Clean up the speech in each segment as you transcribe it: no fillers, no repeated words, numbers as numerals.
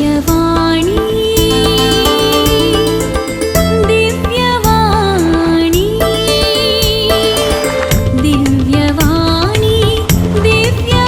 दिव्यवाणी, दिव्यवाणी, दिव्यवाणी, दिव्यवाणी.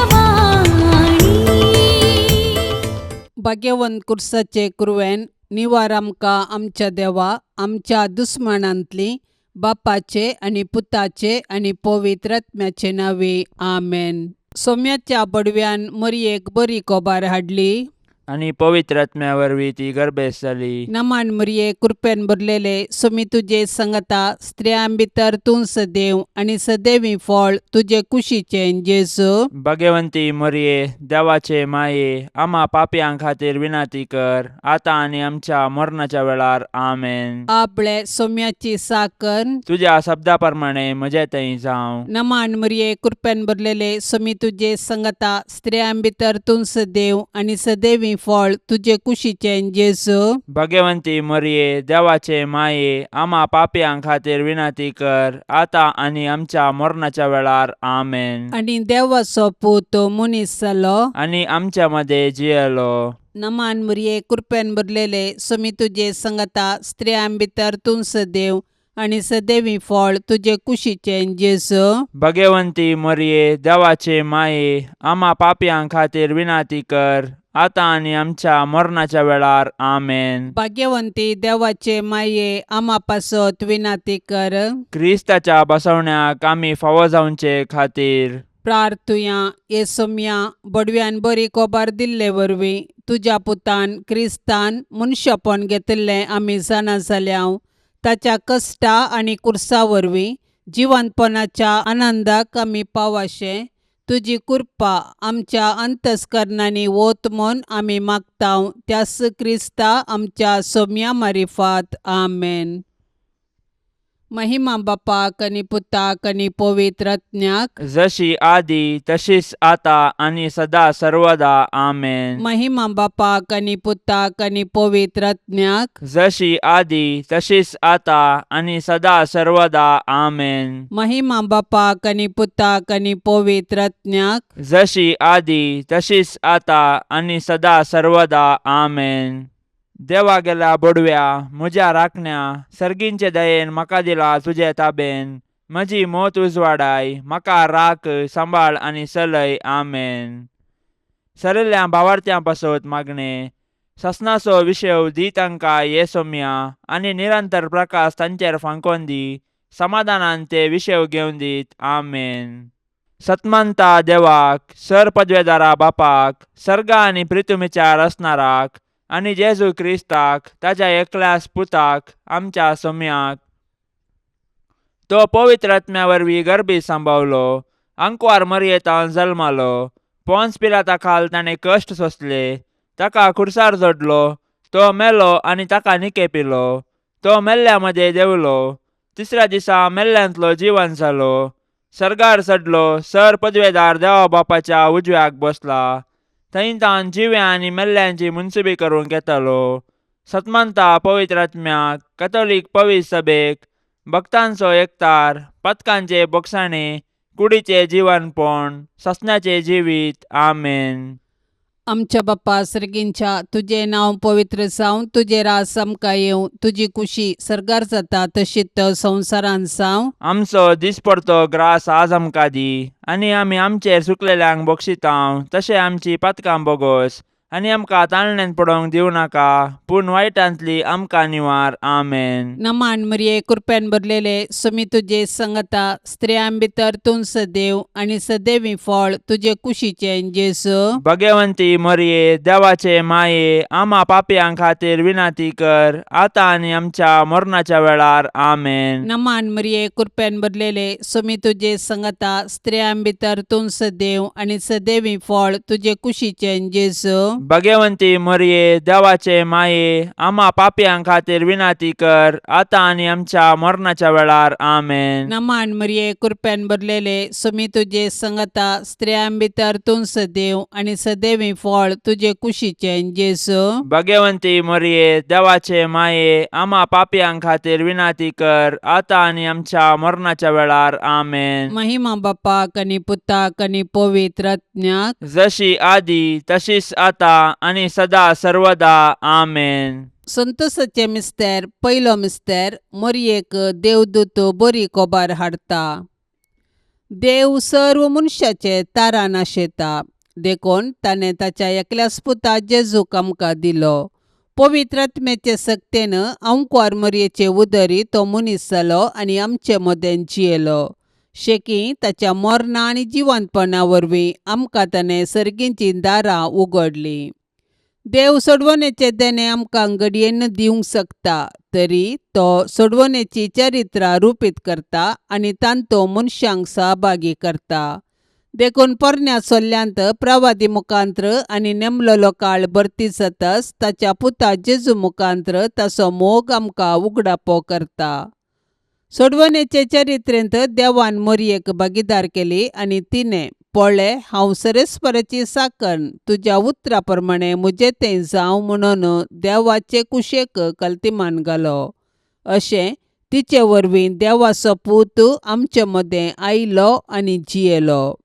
भाग्यवंत कुर्साचे कुरवेन निवार आमकां आमच्या देवा आमच्या दुस्मानांतली बापाचे आनी पुताचे आनी पवित्र आत्म्याचे नांवे आमेन. सोम्याच्या बडव्यान मरयेक बरी कोबार हाडली आनी पवित्र आत्म्या वरवीं ती गर्भेस्त जाली. नमान मरये, कृपेन भरलेले, सोमी तुजे संगता, स्त्रियां भितर तूं सदैव आनी सदैवी फळ तुजे कुशीचें जेजू. भगवंती मरये, देवाचे माये, आम्हा पापयां खातीर विनंती कर, आतां आनी आमच्या मरणाच्या वेळार. आमेन. आपले सोम्याची साकर. तुज्या शब्दा प्रमाणे म्हजे थंय जावं. नमान मरये, कृपेन भरलेले, सोमी तुजे संगता, स्त्रियां भितर तूं सदैव आनी सदैवी फळ तुजे कुशीचें जेजू. भगवंती मरये, देवाचे माये, आम्हा पापयां खातीर विनंती कर, आतां आनी आमच्या मरणाच्या वेळार. आमेन. आनी देवाचो पूत मनीस जालो आनी आमच्या मदें जियेलो. नमान मरये, कृपेन भरलेले, सोमी तुजे संगता, स्त्रियां भितर तूं सदैव आनी सदैवी फळ तुजे कुशीचें जेजू. भगवंती मरये, देवाचे माये, आम्हा पापयां खातीर विनंती कर, आतां आनी आमच्या मरणाच्या वेळार. आमेन. भाग्यवंती देवाचे माये, आमा पासत विनंती कर. क्रिस्ताच्या बसवण्याक आमी फावो जावचे खातीर प्रार्थुया. ये सोम्या, बडव्यान बरी कोबार दिल्ले वरवीं तुज्या पुतान क्रिस्तान मनशापण घेतिल्लें आमी जाणा जाल्या. ताच्या कश्टा आनी कुर्सा वरवीं जिवंतपणाच्या आनंदाक आमी पावाशें तुजी कृपा आमच्या अंतस्करणांनी वत म्हूण आमी मागता, त्यास क्रिस्ता आमच्या सोम्या मारिफात. आमेन. महिमा बापाक आनी पुताक आनी पवित्र आत्म्याक. जशी आदी तशीच आता आनी सदा सर्वदा. आमेन. महिमा बापाक आनी पुताक आनी पवित्र आत्म्याक. जशी आदी तशीच आता आनी सदा सर्वदा. आमेन. महिमा बापाक आनी पुताक आनी पवित्र आत्म्याक. जशी आदी तशीच आता आनी सदा सर्वदा. आमेन. देवा गेल्या बडव्या, म्हज्या राखण्या, सर्गींचे दयेन म्हाका दिला तुजे ताबेन. म्हजी मोत उजवाडाय, म्हाका राख, सांबाळ आनी चलय. आमेन. सरिल्ल्या भावार्थ्यां पासत मागणें. ससनाचो विशेव दी तांकां ये सोम्या आनी निरंतर प्रकाश तांचेर फांकोन दी. समाधानान ते विशेव घेवन दीत. आमेन. सतमंता देवाक, सर पदवेदारा बापाक, सर्गा आनी प्रितुमीच्या रचणाराक आनी जेजू क्रिस्ताक ताच्या एकल्याच पुताक, आमच्या सोम्याक, तो पवित्र आत्म्या वरवीं गर्भी सांबावलो, आंकवार मरयेतान जल्मालो, पोन्स पिलाता खाल ताणें कश्ट सोंसले, ताका खुर्सार जोडलो, तो मेलो आनी ताका निकेपिलो, तो मेल्ल्या मदें देंवलो, तिसऱ्या दिसा मेल्ल्यांतलो जिवन जालो, सर्गार चडलो, सर पदवेदार देवा बापाच्या उजव्याक बसला, थंय तावन जिव्या आनी मेल्ल्यांची मुनसुबी करूंक येतालो. सतमंता पवित्र आत्म्याक, कथोलीक पवित्र सभेक, भक्तांचो एकतार, पथकांचे बोगसाणे, कुडीचे जिवनपण, ससण्याचे जिवीत. आमेन. आमच्या बाप्पा सर्गींच्या, तुजें नांव पवित्र जावं, तुजें राज आमकां येवं, तुजी कुशी सर्गार जाता तशीच संवसारांत जावं. आमचो दिसपडतो ग्रास आज आमकां दी आनी आमी आमचेर चुकलेल्यांक बक्षितांव तशें आमची पातकां बोगोस आनी आमकां ताळण्यांत पडोवंक दिवं नाका, पूण वायटांतली आमकां निवार. आमेन. नमान मरिये, कृपेन भरलेले, सुमी तुजे संगता, स्त्रियां भितर तूं सदैव आनी सदैवी फळ तुजे कुशीचें जेजू. भगवंती मरिये, देवाचे माये, आमा पापयां खातीर विनंती कर, आतां आनी आमच्या मरणाच्या वेळार. आमेन. नमान मरिये, कृपेन भरलेले, सुमी तुजे संगता, स्त्रियां भितर तूं सदैव आनी सदैवी फळ तुजे कुशीचें जेजू. भगवंती मरिये, देवाचे माये, आमा पापयां खातीर विनंती कर, आतां आनी आमच्या मरणाच्या वेळार. आमेन. नमान मरिये, कृपेन भरलेले, सुमी तुजे संगता, स्त्रियां भितर तूं सदैव आनी सदैवी फळ तुजे कुशीचें जेजू. भगवंती मरिये, देवाचे माये, आमा पापयां खातीर विनंती कर, आतां आनी आमच्या मरणाच्या वेळार. आमेन. महिमा बापाक आनी पुताक आनी पवित्र आत्म्याक. जशी आदी तशीच आता आनी सदा सर्वदा आमेन. संतोषाचे मिस्तेर पयलो मिस्तेर मोरयेक देवदूत बरी कोबार हाडटा. देव सर्व मनशाचे तारा नाशेता देखून ताणें ताच्या एकल्याच पुता जेजूक आमकां दिलो. पवित्र आत्म्याचे सक्तेन अंकवार मोरयेचे उदरी तो मनीस जालो आनी आमचे मदें जियेलो. शेकी ताच्या मरणा आनी जिवंतपणा वरवीं आमकां ताणें सर्गीचीं दारां उगडलीं. देव सोडवणेचें देणें आमकां घडयेन दिवंक शकता तरी तो सोडवणेची चरित्रां रुपीत करता आनी तांतो मनशांक सहभागी करता. देखून पोरण्या सोल्ल्यांत प्रवादी मुखांत्र आनी नेमलेलो काळ भरती जातच ताच्या पुता जेजू मुखांत्र ताचो मोग आमकां उगडापो करता. सोडवणेचे चरित्रेंत देवान मोरयेक भागीदार केली आनी तिणें पळय हांव सरेस्पराची साकन तुज्या उतरा प्रमाणें म्हजें तें जावं म्हणून देवाचे कुशेक कल्तिमान घालो. अशें तिचे वरवीं देवाचो पूत आमचे मदें आयलो आनी जियेलो.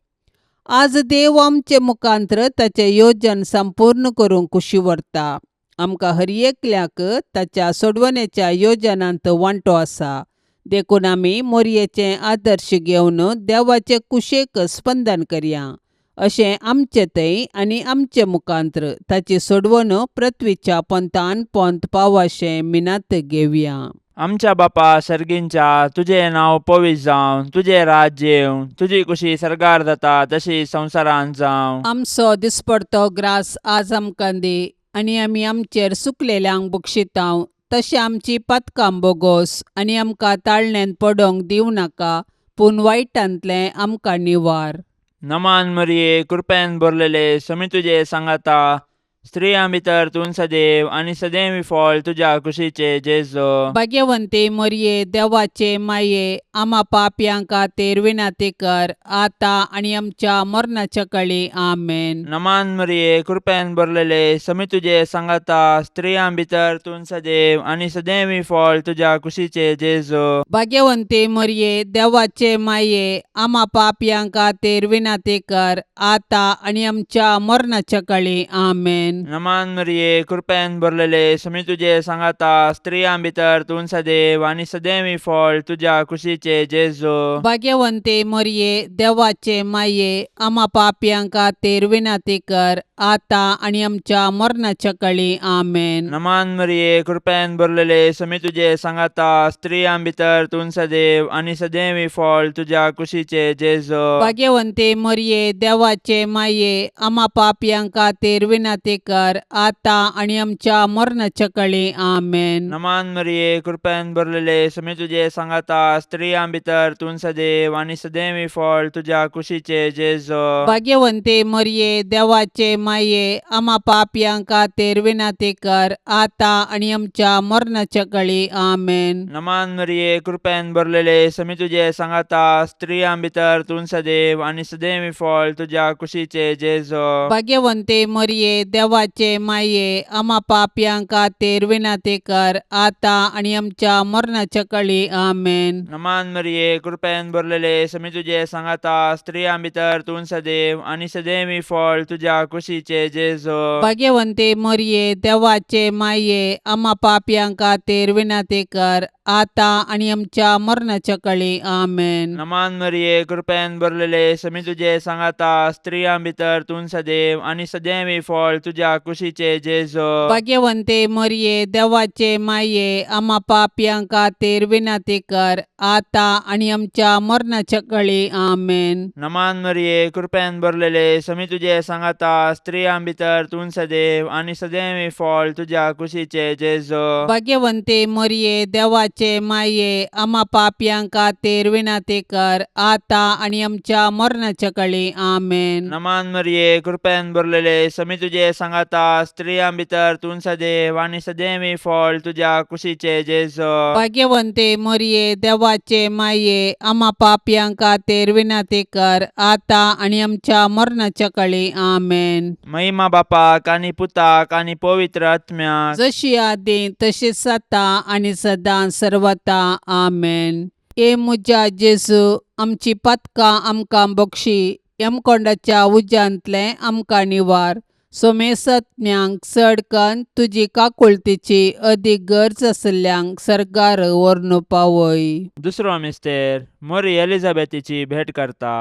आज देव आमचे मुखांत्र ताचें योजन संपूर्ण करूंक कुशी व्हरता. आमकां हर एकल्याक ताच्या सोडवणेच्या योजनांत वांटो आसा. देखून आमी मोरयेचें आदर्श घेवन देवाचे कुशेक स्पंदन करया. अशें आमचे थंय आनी आमचे मुखांत्र ताची सोडवण पृथ्वीच्या पोंतान पोंत पावाशें मिनात घेवया. आमच्या बापा सर्गींच्या तुजें नांव पवित्र जावं, तुजें राज्य येवं, तुजी कुशी सर्गार जाता तशी संवसारांत जावं. आमचो दिसपडतो ग्रास आज आमकां दी आनी आमी आमचेर सुकलेल्यांक बक्षितांव तशें आमची पातकां बोगोस आनी आमकां ताळण्यांत पडोंक दिवं नाका पूण वायटांतलें आमकां निवार. नमान मरिये, कृपेन भरलेले, समी तुजे सांगाता, स्त्रियां भितर तूं सदैव आनी सदैव फळ तुज्या कुशीचे जेजो. भाग्यवंती मोरये देवाचे माये आमा पापयां खातीर विनंती कर आतां आनी आमच्या मरणाच्या कळी. आमेन. नमान मरिये, कृपेन भरलेले, समी तुजे सांगाता, स्त्रियां भितर तूं सदैव आनी सदैव फळ तुज्या कुशीचे जेजो. भाग्यवंती मोरये देवाचे माये आमा पापयां खातीर विनंती कर आतां आनी आमच्या मरणाच्या कळी. आमेन. नमान मरिये, कृपेन भरलेले, समी तुजे सांगाता, स्त्रियां भितर तूं सदैव आनी सदैव फळ तुज्या कुशीचे जेजो. भाग्यवंती मोरये देवाचे माये आमा पापयां खातीर विनंती कर आतां आनी आमच्या मरणाच्या कळी. आमेन. नमान मरिये, कृपेन भरलेले, समी तुजे सांगाता, स्त्रियां भितर तूं सदैव आनी सदैव फळ तुज्या कुशीचे जेजो. भाग्यवंती मोरये देवाचे माये आमा पापयां खातीर विनंती कर आतां आनी आमच्या मरणाच्या कळी. आमेन. नमान मरिये, कृपेन भरलेले, समी तुजे सांगाता, स्त्रियां भितर तूं सदैव आनी सदैव फळ तुज्या कुशीचे जेजो. भाग्यवंती मोरये देवाचे माये आमा पापयां खातीर विनंती कर आतां आनी आमच्या मरणाच्या कळी. आमेन. नमान मरिये, कृपेन भरलेले, समी तुजे सांगाता, स्त्रियां भितर तूं सदैव आनी सदैव फळ तुज्या कुशीचे जेजो. भाग्यवंती मोरये देवाचे माये आमा पापयां खातीर विनंती कर आतां आनी आमच्या मरणाच्या कळी. आमेन. नमान मरिये, कृपेन भरलेले, समी तुजे सांगाता, स्त्रियां भितर तूं सदैव आनी सदैव फळ तुज्या कुशीचे जेजो. भाग्यवंती मोरये देवाचे माये आमा पापयां खातीर विनंती कर आतां आनी आमच्या मरणाच्या कळी. आमेन. नमान मरिये, कृपेन भरलेले, समी तुजे सांगाता, स्त्रियां भितर तूं सदैव आनी सदैव फळ तुज्या कुशीचे जेजो. भाग्यवंती मोरये देवाचे माये आमा पापयां खातीर विनंती कर आतां आनी आमच्या मरणाच्या कळी. आमेन. नमान मरिये, कृपेन भरलेले, समी तुजे सांगाता, स्त्रियां भितर तूं सदैव आनी सदैव फळ तुज्या कुशीचे जेजो. भाग्यवंती मोरये देवाचे माये आमा पापयां खातीर विनंती कर आतां आनी आमच्या मरणाच्या कळी. आमेन. नमान मरिये, कृपेन भरलेले, समी तुजे सांगाता, स्त्रियां भितर तूं सदैव आनी सदैव फळ तुज्या कुशीचे जेजो. भाग्यवंती मोरये देवाचे माये आमा पापयां खातीर विनंती कर आतां आनी आमच्या मरणाच्या कळी. आमेन. महिमा बापाक आनी पुताक आनी पवित्र आत्म्याक, जशी आदी तशीच आतां आनी सदां सर्वता. आमेन. ए म्हज्या जेजू आमची पातकां आमकां बक्षी यमकोंडाच्या उज्यांतलें आमकां निवार. सोमेसत्म्यांक चड कन्न तुजी काकुळतीची अदीक गरज आशिल्ल्यांक सर्गार व्हरून पावय. दुसरो मिस्तेर मोरी एलिझाबेथीची भेट करता.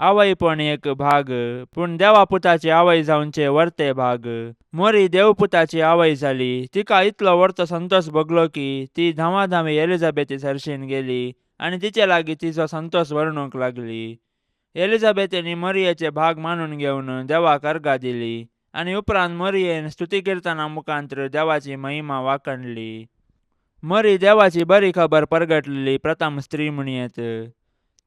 आवयपण एक भाग, पूण देवा पुताची आवय जावचे वर्ते भाग. मोरी देवपुताची आवय जाली. तिका इतलो वर्तो संतोष भोगलो की ती धांवाधांवी एलिझाबेथी सरशीन गेली आनी तिचे लागीं तिचो संतोष वर्णूंक लागली. एलिझाबेथीन मरियेचे भाग मानून घेवन देवाक अर्गां दिली आनी उपरांत मरियेन स्तुती किर्तना मुखांत्र देवाची महिमा वाखणली. मरी देवाची बरी खबर परगटलेली प्रथम स्त्री म्हणयेत.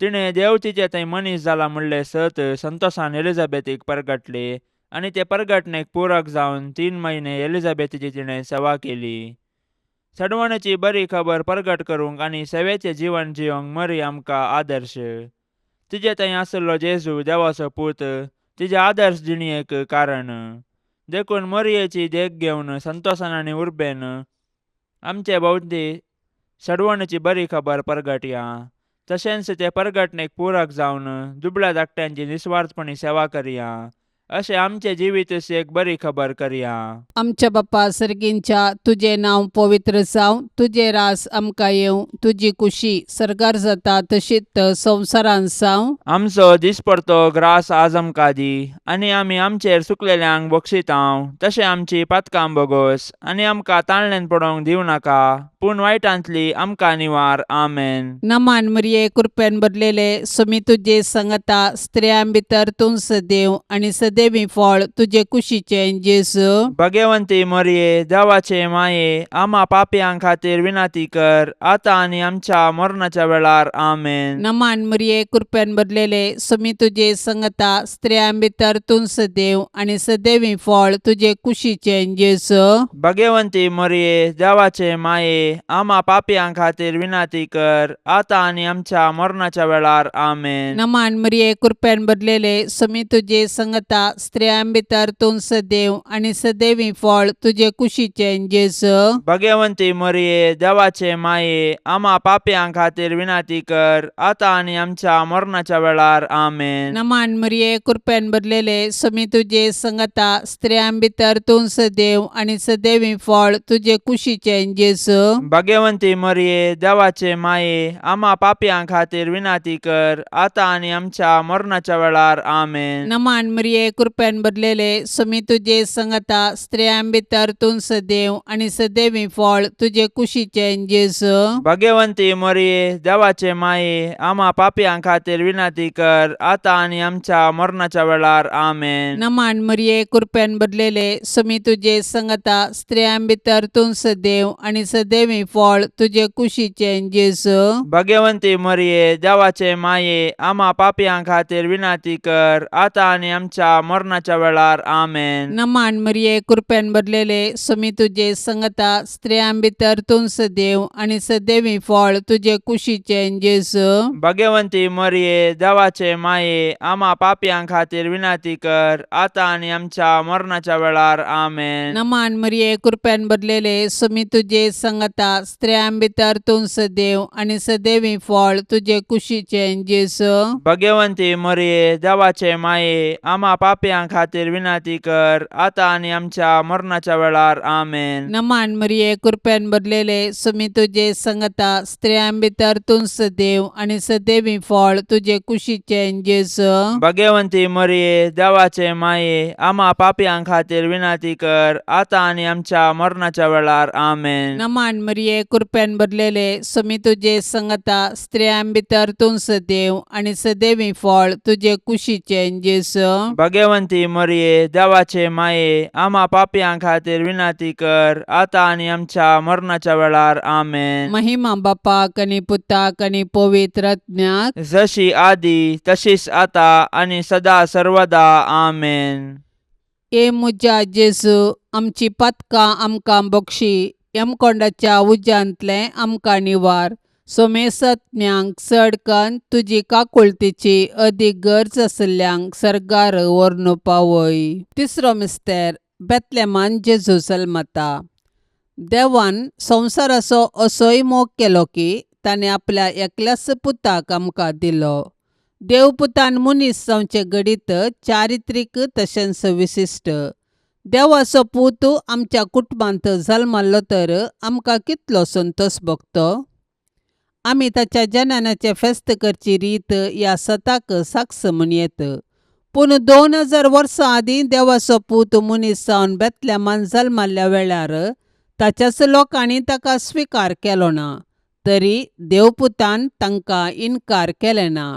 तिणें देव तिचे थंय मनीस जाला म्हणलें सत संतोषान एलिझाबेथीक परगटले आनी ते परगटणेक पूरक जावन 3 म्हयने एलिझाबेथीची तिणें सेवा केली. सडवणेची बरी खबर परगट करूंक आनी सेवेचें जिवन जियोंक मरी आमकां आदर्श. तिजे थंय आशिल्लो जेजू देवाचो पूत तिजे आदर्श जिणेक कारण. देखून मरियेची देख घेवन संतोषान आनी उर्बेन आमचे भोंवती सडवणेची बरी खबर परगटया. तशेंच ते परगटणेक पूरक जावन दुबळ्या धाकट्यांची निस्वार्थपणी सेवा करया. अशें आमचें जिवीत एक बरी खबर करया. आमच्या बापा सर्गींच्या, तुजें नांव पवित्र जावं, तुजें रास आमकां येवं, तुजी कुशी सर्गार जाता तशीच संवसारांत जावं. आमचो दिसपडतो ग्रास आज आमकां दी आनी आमी आमचेर चुकलेल्यांक बक्षितांव तशें आमची पातकां बोगोस आनी आमकां ताळण्यान पडोवंक दिवं नाका, पूण वायटांतली आमकां निवार. आमेन. नमान मरिये, कृपेन भरलेले, सुमी तुजे संगता, स्त्रियां भितर तूं सदैव आनी सदैवी फळ तुजे कुशीचें जेजू. भगवंती मरिये, देवाचे माये, आमा पापयां खातीर विनंती कर, आतां आनी आमच्या मरणाच्या वेळार. आमेन. नमान मरिये, कृपेन भरलेले, सुमी तुजे संगता, स्त्रियां भितर तूं सदैव आनी सदैवी फळ तुजे कुशीचें जेजू. भगवंती मरिये, देवाचे माये, आमा पापयां खातीर विनंती कर, आतां आनी आमच्या मरणाच्या वेळार. आमेन. नमान मरिये, कृपेन भरलेले, सुमी तुजे संगता, स्त्रियां भितर तूं सदैव आनी सदैवी फळ तुजे कुशीचें जेजू. भगवंती मरिये, देवाचे माये, आमा पापयां खातीर विनंती कर, आतां आनी आमच्या मरणाच्या वेळार. आमेन. नमान मरिये, कृपेन भरलेले, सुमी तुजे संगता, स्त्रियां भितर तूं सदैव आनी सदैवी फळ तुजे कुशीचें जेजू. भगवंती मरिये, देवाचे माये, आमा पापयां खातीर विनंती कर, आतां आनी आमच्या मरणाच्या वेळार. आमेन. नमान मरिये, कृपेन भरलेले, सुमी तुजे संगता, स्त्रियां भितर तूं सदैव आनी सदैवी फळ तुजे कुशीचें जेजू. भगवंती मरिये, देवाचे माये, आमा पापयां खातीर विनंती कर, आतां आनी आमच्या मरणाच्या वेळार. आमेन. नमान मरिये, कृपेन भरलेले, सुमी तुजे संगता, स्त्रियां भितर तूं सदैव आनी सदैवी फळ तुजे कुशीचें जेजू. भगवंती मरिये, देवाचे माये, आमा पापयां खातीर विनंती कर, आतां आनी आमच्या मरणाच्या वेळार. आमेन. नमान मरिये, कृपेन भरलेले, सुमी तुजे संगता, स्त्रियां भितर तूं सदैव आनी सदैवी फळ तुजे कुशीचें जेजू. भगवंती मरिये, देवाचे माये, आमा पापयां खातीर विनंती कर, आतां आनी आमच्या मरणाच्या वेळार. आमेन. नमान मरिये, कृपेन भरलेले, सुमी तुजे संगता, स्त्रियां भितर तूं सदैव आनी सदैवी फळ तुजे कुशीचें जेजू. भगवंती मरिये, देवाचे माये, आमा पापयां खातीर विनंती कर, आतां आनी आमच्या मरणाच्या वेळार. आमेन. नमान मरिये, कृपेन भरलेले, सुमी तुजे संगता, स्त्रियां भितर तूं सदैव आनी सदैवी फळ तुजे कुशीचें जेजू. भगवंती मरिये, देवाचे माये, आमा पापयां खातीर विनंती कर, आतां आनी आमच्या मरणाच्या वेळार. आमेन. नमान मरिये, कृपेन भरलेले, सुमी तुजे संगता, स्त्रियां भितर तूं सदैव आनी सदैवी फळ तुजे कुशीचें जेजू. भगवंती मरिये, देवाचे माये, आमा पापयां खातीर विनंती कर, आतां आनी आमच्या मरणाच्या वेळार. आमेन. महिमा बापाक आनी पुताक आनी पवित्र आत्म्याक, जशी आदी तशीच आता आनी सदा सर्वदा. आमेन. ए म्हज्या जेजू, आमची पातकां आमकां बक्षी, यमकोंडाच्या उज्यांतलें आमकां निवार, सोमेसत्म्यांक चड कन्न तुजी काकुळतीची अदीक गरज आशिल्ल्यांक सर्गार व्हरून पावय. तिसरो मिस्तेर, बेतलेमान जेजू जल्मता. देवान संवसाराचो असोय मोग केलो की ताणें आपल्या एकल्याच पुताक आमकां दिलो. देवपुतान मनीस जावचें घडीत चारित्रीक तशेंच विशिश्ट. देवाचो पूत आमच्या कुटुंबांत जल्मल्लो तर आमकां कितलो संतोश भोगतो. आमी ताच्या जननाचें फेस्त करची रीत ह्या सताक साक्ष म्हूण येत. पूण 2000 वर्सां आदीं देवाचो पूत मनीस जावन बेतलेमान जल्मल्ल्या वेळार ताच्याच लोकांनी ताका स्विकार केलो ना, तरी देवपुतान तांकां इनकार केलें ना.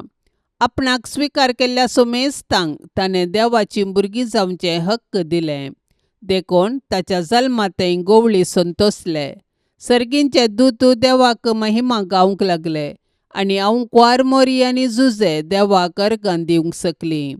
आपणाक स्विकार केल्ल्या सुमेस्तांक ताणें देवाचीं भुरगीं जावचें हक्क दिलें. देखून ताच्या जल्मांतय गोवळी संतोसले. सर्गींचे दूत देवाक महिमा गावंक लागले आनी आंवकुवार मोरी आनी जुजे देवाक अर्गां दिवंक शकलीं.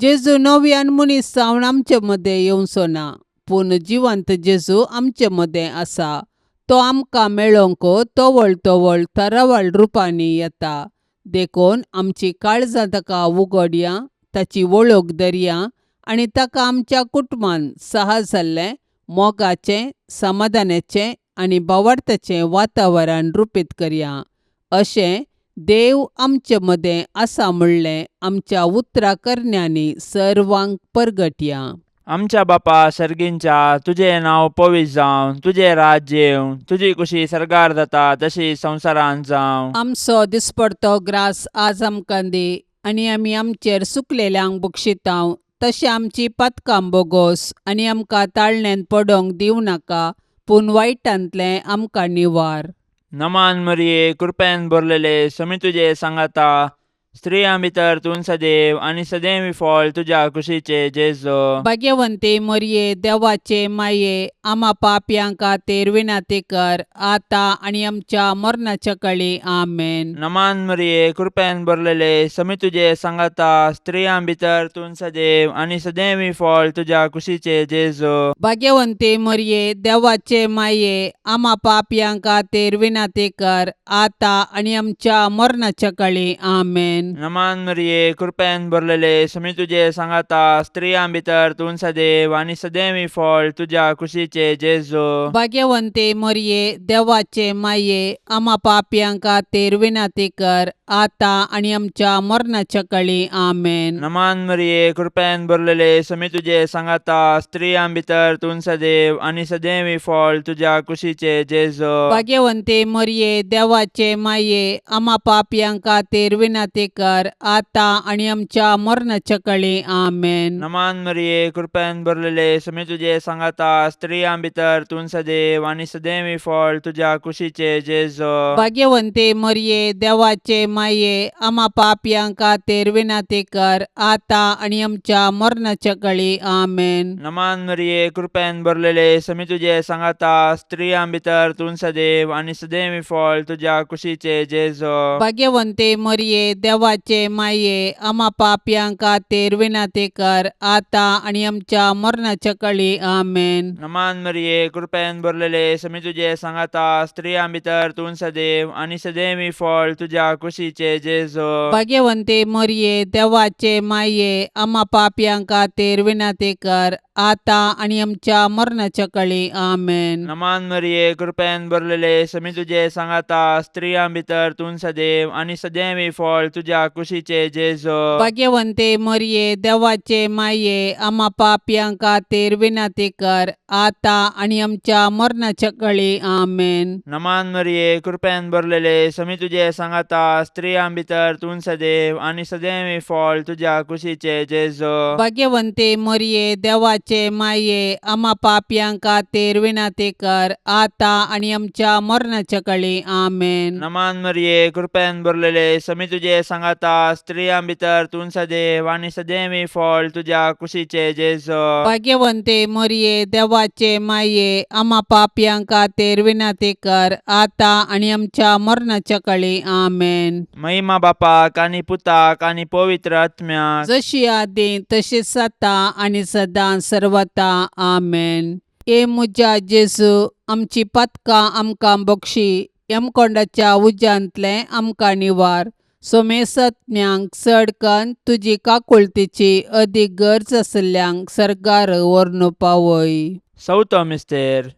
जेजू नव्यान मनीस जावन आमचे मदें येवचो ना, पूण जिवंत जेजू आमचे मदें आसा. तो आमकां मेळोवंक तवळ तवळ तरावळ रुपांनी येता. देखून आमची काळजां ताका उगडया, ताची वळख धरया आनी ताका आमच्या कुटुंबान सहज जाल्लें मोगाचें, समाधानाचें आनी भावार्थाचें वातावरण रुपीत करया. अशें देव आमचे मदें आसा म्हणलें आमच्या उतरा करण्यांनी सर्वांक परगटया. आमच्या बापा सर्गींच्या, तुजें नांव पवित्र जावं, तुजें राज्य येवं, तुजी कुशी सर्गार जाता तशी संवसारांत जावं. आमचो दिसपडतो ग्रास आज आमकां दी आनी आमी आमचेर सुकलेल्यांक बक्षितांव तशें आमची पातकां बोगोस आनी आमकां ताळण्यांत पडोंक दिवं नाका, पूण वायटांतलें आमकां निवार. नमान मरिये, कृपेन भरलेले, समी तुजे सांगाता, स्त्रियां भितर तूं सदैव आनी सदैव फळ तुज्या कुशीचे जेजो. भाग्यवंती मरिये, देवाचे माये, आमा पापयां खातीर विनंती कर आतां आनी आमच्या मरणाच्या कळी. आमेन. नमान मरिये, कृपेन भरलेले, समी तुजे सांगाता, स्त्रियां भितर तूं सदैव आनी सदैव फळ तुज्या कुशीचे जेजो. भाग्यवंती मरिये, देवाचे माये, आमा पापयां खातीर विनंती कर आतां आनी आमच्या मरणाच्या कळी. आमेन. नमान मरिये, कृपेन भरलेले, समी तुजे सांगाता, स्त्रियां भितर तूं सदैव आनी सदैव फळ तुज्या कुशीचे जेजो. भाग्यवंती मरिये, देवाचे माये, आमा पापयां खातीर विनंती कर आतां आनी आमच्या मरणाच्या कळी. आमेन. नमान मरिये, कृपेन भरलेले, समी तुजे सांगाता, स्त्रियां भितर तूं सदैव आनी सदैव फळ तुज्या कुशीचे जेजो. भाग्यवंती मरिये, देवाचे माये, आमा पापयां खातीर विनंती कर आतां आनी आमच्या मरणाच्या कळी. आमेन. नमान मरिये, कृपेन भरलेले, समी तुजे सांगाता, स्त्रियां भितर तूं सदैव आनी सदैव फळ तुज्या कुशीचे जेजो. भाग्यवंती मरिये, देवाचे माये, आमा पापयां खातीर विनंती कर आतां आनी आमच्या मरणाच्या कळी. आमेन. नमान मरिये, कृपेन भरलेले, समी तुजे सांगाता, स्त्रियां भितर तूं सदैव आनी सदैव फळ तुज्या कुशीचे जेजो. भाग्यवंती मरिये, देवाचे माये, आमा पापयां खातीर विनंती कर आतां आनी आमच्या मरणाच्या कळी. आमेन. नमान मरिये, कृपेन भरलेले, समी तुजे सांगाता, स्त्रियां भितर तूं सदैव आनी सदैव फळ तुज्या कुशीचे जेजो. भाग्यवंती मरिये, देवाचे माये, आमा पापयां खातीर विनंती कर आतां आनी आमच्या मरणाच्या कळी. आमेन. नमान मरिये, कृपेन भरलेले, समी तुजे सांगाता, स्त्रियां भितर तूं सदैव आनी सदैव फळ तुज्या कुशीचे जेजो. भाग्यवंती मरिये, देवाचे माये, आमा पापयां खातीर विनंती कर आतां आनी आमच्या मरणाच्या कळी. आमेन. नमान मरिये, कृपेन भरलेले, समी तुजे सांगाता, स्त्रियां भितर तूं सदैव आनी सदैव फळ तुज्या कुशीचे जेजो. भाग्यवंती मरिये, देवाचे माये, आमा पापयां खातीर विनंती कर आतां आनी आमच्या मरणाच्या कळी. आमेन. नमान मरिये, कृपेन भरलेले, समी तुजे सांगाता, स्त्रियां भितर तूं सदैव आनी सदैव फळ तुज्या कुशीचे जेजो. भाग्यवंती मरिये, देवाचे माये, आमा पापयां खातीर विनंती कर आतां आनी आमच्या मरणाच्या कळी. आमेन. महिमा बापाक आनी पुताक आनी पवित्र आत्म्याक, जशी आदीं तशीच आतां आनी सदां सर्वता. आमेन. हे म्हज्या जेजू, आमची पातकां आमकां बक्षी, यमकोंडाच्या उज्यांतलें आमकां निवार, सोमेसत्म्यांक चड कन्न तुजी काकुळतीची अदीक गरज आशिल्ल्यांक सर्गार व्हरून पावय. चवथो मिस्तेर.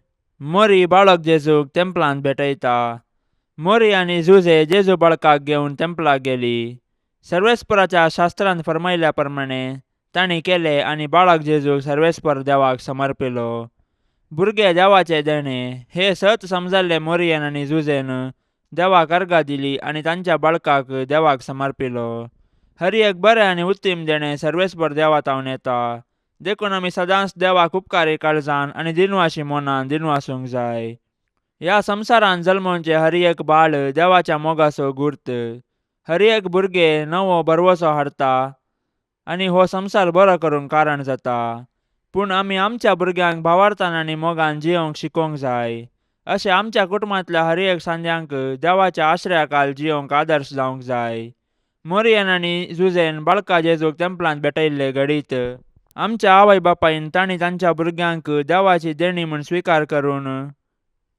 मोरी बाळक जेजूक तेंपलांत भेटयता. मोरी आनी जुजे जेजू बाळकाक घेवन तेंपलाक गेली. सर्वेस्पराच्या शास्त्रान फरमायल्या प्रमाणे तांणी केलें आनी बाळक जेजूक सर्वेस्पर देवाक समर्पिलो. भुरगे देवाचें देणें हें सत समजल्ले मोरयेन आनी जुजेन देवाक अर्गां दिली आनी तांच्या बाळकाक देवाक समर्पिलो. हर एक बरें आनी उत्तीम देणें सर्वेस्पर देवा तावन येता, देखून आमी सदांच देवाक उपकारी काळजान आनी दिनवाशी मनान दिनवासूंक जाय. ह्या संवसारांत जल्मोवचें हर एक बाळ देवाच्या मोगाचो गुर्त. हर एक भुरगें नवो भरवसो हाडटा आनी हो संवसार बरो करूंक कारण जाता. पूण आमी आमच्या भुरग्यांक भावार्थान आनी मोगान जियोवंक शिकोवंक जाय. अशें आमच्या कुटुंबांतल्या हर एक सांद्यांक देवाच्या आश्रयाखाल जियोवंक आदर्श जावंक जाय. मोरयेन आनी जुजेन बाळका जेजूक तेंपलांत भेटयल्ले घडीत आमच्या आवय बापायन तांणी तांच्या भुरग्यांक देवाची देणी म्हूण स्विकार करून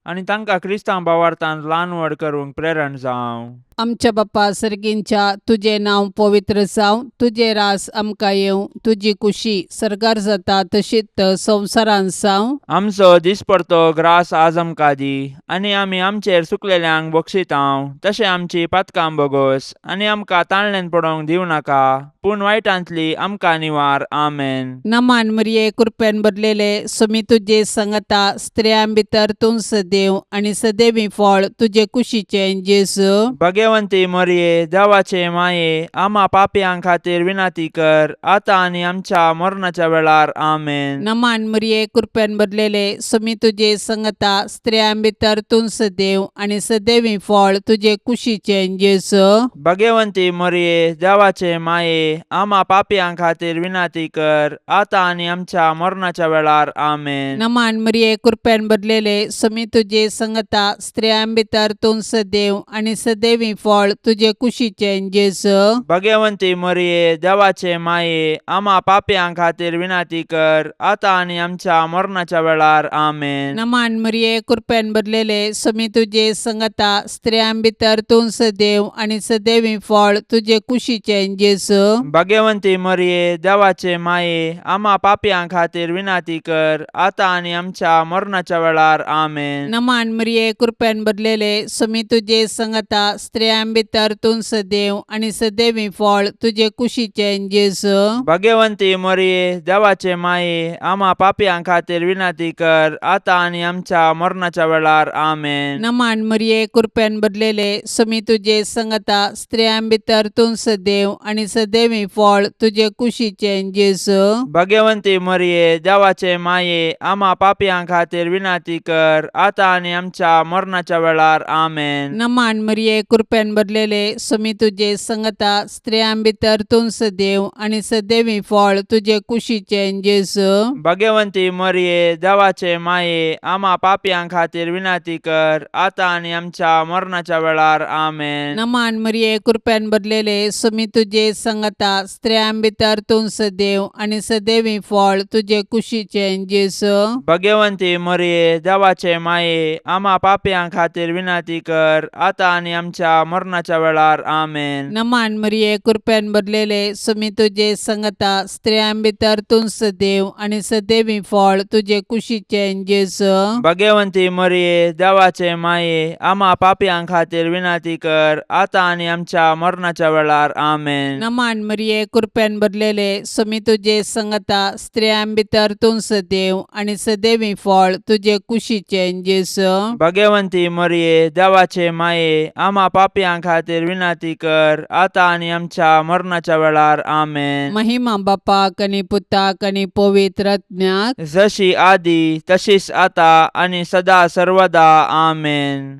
आनी तांकां क्रिस्तांव भावार्थान ल्हान व्हड करूंक प्रेरण जावं. आमच्या बापा सर्गींच्या, तुजें नांव पवित्र जावं, तुजें रास आमकां येवं, तुजी कुशी सर्गार जाता तशीच संवसारांत जावं. आमचो दिसपडतो ग्रास आज आमकां दी आनी आमी आमचेर सुकलेल्यांक बक्षितांव तशें आमची पातकां बोगोस आनी आमकां ताळण्यान पडोवंक दिवं नाका, पूण वायटांतली आमकां निवार. आमेन. नमान मरिये, कृपेन भरलेले, सुमी तुजे संगता, स्त्रियां भितर तूं सदैव आनी सदैवी फळ तुजे कुशीचें जेजू. भगवंती मोरये, देवाचे माये, आमा पापयां खातीर विनंती कर, आतां आनी आमच्या मरणाच्या वेळार. आमेन. नमान मरिये, कृपेन भरलेले, सुमी तुजे संगता, स्त्रियां भितर तूं सदैव आनी सदैवी फळ तुजे कुशीचें जेजू. भगवंती मोरये, देवाचे माये, आमा पापयां खातीर विनंती कर, आतां आनी आमच्या मरणाच्या वेळार. आमेन. नमान मरिये, कृपेन भरलेले, सुमी तुजे संगता, स्त्रियां भितर तूं सदैव आनी सदैवी फळ तुजे कुशीचें जेजू. भगवंती मोरये, देवाचे माये, आमा पापयां खातीर विनंती कर, आतां आनी आमच्या मरणाच्या वेळार. आमेन. नमान मरिये, कृपेन भरलेले, सुमी तुजे संगता, स्त्रियां भितर तूं सदैव आनी सदैवी फळ तुजे कुशीचें जेजू. भगवंती मोरये, देवाचे माये, आमा पापयां खातीर विनंती कर, आतां आनी आमच्या मरणाच्या वेळार. आमेन. नमान मरिये, कृपेन भरलेले, सुमी तुजे संगता, स्त्रियां भितर तूं सदैव आनी सदैवी फळ तुजे कुशीचें जेजू. भगवंती मोरये, देवाचे माये, आमा पापयां खातीर विनंती कर, आतां आनी आमच्या मरणाच्या वेळार. आमेन. नमान मरिये, कृपेन भरलेले, सुमी तुजे संगता, स्त्रियां भितर तूं सदैव आनी सदैवी फळ तुजे कुशीचें जेजू. भगवंती मोरये, देवाचे माये, आमा पापयां खातीर विनंती कर, आतां आनी आमच्या मरणाच्या वेळार. आमेन. नमान मरिये, कृपेन भरलेले, सुमी तुजे संगता, स्त्रियां भितर तूं सदैव आनी सदैवी फळ तुजे कुशीचें जेजू. भगवंती मोरये, देवाचे माये, आमा पापयां खातीर विनंती कर, आतां आनी आमच्या मरणाच्या वेळार. आमेन. नमान मरिये, कृपेन भरलेले, सुमी तुजे संगता, स्त्रियां भितर तूं सदैव आनी सदैवी फळ तुजे कुशीचें जेजू. भगवंती मोरये, देवाचे माये, आमा पापयां खातीर विनंती कर, आतां आनी आमच्या मरणाच्या वेळार. आमेन. नमान मरिये, कृपेन भरलेले, सुमी तुजे संगता, स्त्रियां भितर तूं सदैव आनी सदैवी फळ तुजे कुशीचें जेजू. भगवंती मोरये, देवाचे माये, आमा पापयां खातीर विनंती कर, आतां आनी आमच्या मरणाच्या वेळार. आमेन. नमान मरिये, कृपेन भरलेले, सुमी तुजे संगता, स्त्रियां भितर तूं सदैव आनी सदैवी फळ तुजे कुशीचें जेजू. भगवंती मोरये, देवाचे माये, आमा पापयां खातीर विनंती कर, आतां आनी आमच्या मरणाच्या वेळार. आमेन. महिमा बापाक आनी पुताक आनी पवित्र आत्म्याक, जशी आदी तशीच आता आनी सदा सर्वदा. आमेन.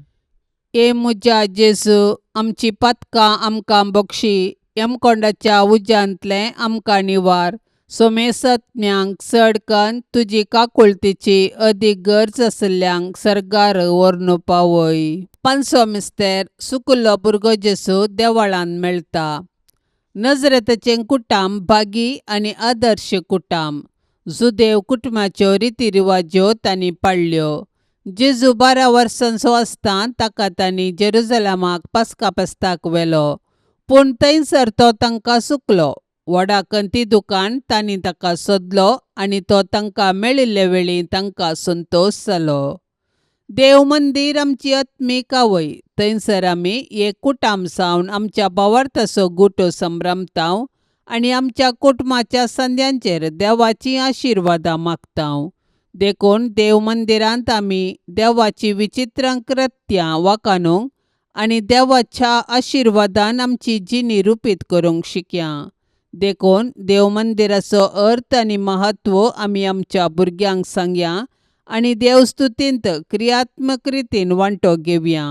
ए म्हज्या जेजू, आमची पातकां आमकां बक्षी, यमकोंडाच्या उज्यांतलें आमकां निवार, सोमेसत्म्यांक चड कन्न तुजी काकुळतीची अदीक गरज आशिल्ल्यांक सर्गार व्हरून पावय. पांचवो मिस्तेर, सुकुल्लो भुरगो जेजू देवळांत मेळटा. नजरेताचें कुटाम भागी आनी आदर्श कुटाम. जुदेव कुटुंबाच्यो रिती रिवाज्यो तांणी पाळ्ळ्यो. जेजू 12 वर्सांचो आसतना ताका तांणी जेरुजलमाक पास्का फेस्ताक व्हेलो, पूण थंयसर तो तांकां चुकलो. व्हडा कंती दुकान तांणी ताका सोदलो आनी तो तांकां मेळिल्ले वेळी तांकां संतोश जालो. देव मंदीर आमची आत्मीक आवय, थंयसर आमी एक कुटाम जावन आमच्या भावार्थाचो गुटो संभ्रमताव. आनी आमच्या कुटुंबाच्या संद्यांचेर देवाचीं आशिर्वादां मागता. देखून देव मंदिरांत आमी देवाची विचित्र कृत्यां वाखाणूंक आनी देवाच्या आशिर्वादान आमची जिणी रुपीत करूंक शिकया. देखून देव मंदिराचो अर्थ आनी म्हत्व आमी आमच्या भुरग्यांक सांगया आनी देवस्तुतींत क्रियात्मक रितीन वांटो घेवया.